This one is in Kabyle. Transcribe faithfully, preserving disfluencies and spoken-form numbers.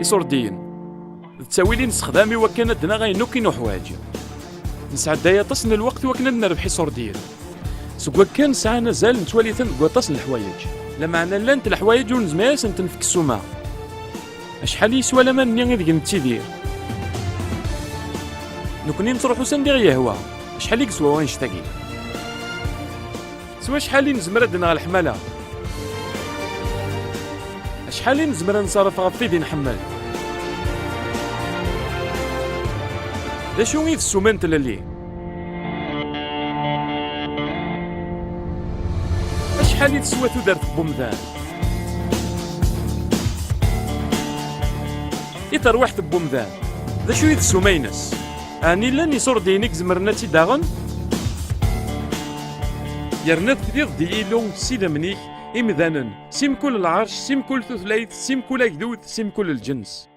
Iṣurdiyen d ttawil i nessexdam i wakken ad d-naɣ ayen akk i nuḥwaǧ. Nesɛedday aṭas n lweqt i wakken ad nerbeḥ iṣurdiyen. Seg wakken sɛan azal, nettwali-ten deg waṭas n leḥwayeǧ. Lameɛna llant leḥwayeǧ ur nezmir ad asent-nefk ssuma. Acḥal i yeswa laman-nni ideg nettidir? Nekkni nettruḥu s anda i ɣ-yehwa. Acḥal i yeswa wannect-agi? S wacḥal i nezmer ad d-naɣ leḥmala? Acḥal i nezmer ad neṣref ɣef wid i nḥemmel? D acu i d ssuma n tlelli? Acḥal i teswa tudert n wemdan? I terwiḥt n wemdan, d acu i d ssuma-ines? Ɛni llan iṣurdiyen i izemren ad tt-id-aɣen? Yerna tefdiḍ-d i Yillu s idammen-ik imdanen, si mkul lɛerc, si mkul tutlayt, si mkul agdud, si mkul lǧens.